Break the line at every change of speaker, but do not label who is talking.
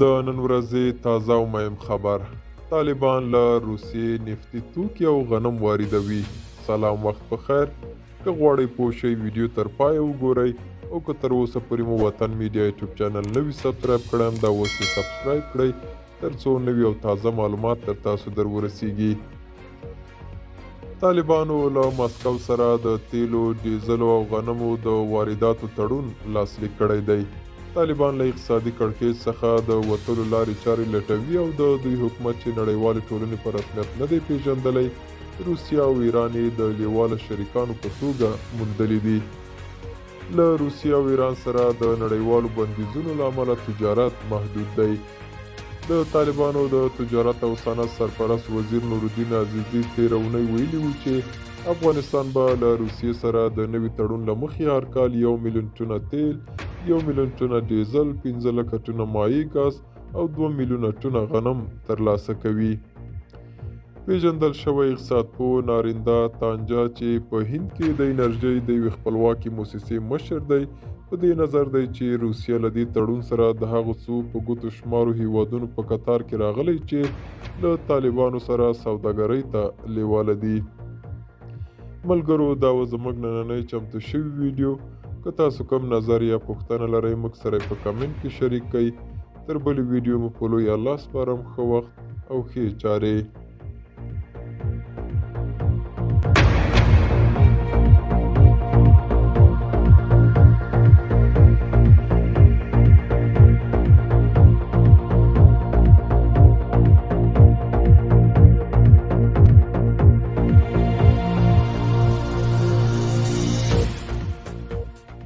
د نن ورځې تازه او مهم خبر، طالبان له روسیې نفتي توکي او غنم واردوي. سلام وخت په خیر. که غواړئ پوه شئ، ویډیو تر پایه وګورئ، او که تر اوسه پورې مو وطن میډیا یوټیوب چینل نه وي سبسکرایب کړی، همدا اوس یې سبسکرایب کړئ ترڅو نوي او تازه معلومات تر تاسو در ورسیږي. طالبانو له مسکو سره د تیلو، ډیزلو او غنمو د وارداتو تړون لاسلیک کړی دی. طالبان له اقتصادي کړکېچ څخه د وتلو لارې چارې لټوي، او د دوی حکومت چې نړیوالې ټولنې په رسمیت نه دی پېژندلی، روسیه او ایران یې د لیواله شریکانو په توګه موندلي دي. له روسیې او ایران سره د نړیوالو بندیزونو له امله تجارت محدود دی. د طالبانو د تجارت او صنعت سرپرست وزیر نورالدین عزیزي تېره اونۍ ویلي وو چې افغانستان به له روسیې سره د نوي تړون له مخې هر کال 1 میلیون ټنه تیل، 1 میلیون ټنه ډیزل، 5 لکه ټنه مایع ګاز او 2 میلیونه ټنه غنم ترلاسه کوي. پیژندل شوی اقتصاد پوه ناریندا تانجا چې په هند کې د انرژۍ د یوې خپلواکې موسسې مشر دی، په دې نظر دی چې روسیه له دې تړون سره د هغو څو په ګوتو شمارو هیوادونو په کتار کې راغلی چې له طالبانو سره سوداګرۍ ته لیواله دي. ملګرو، دا و زموږ نننۍ چمتو شوي ویډیو. که تاسو کوم نظر یا پوښتنه لرئ، موږ سره په کمنټ کې شریک کړئ. تر بلې ویډیو مو په لوی الله سپارم. ښه وخت او ښې چارې.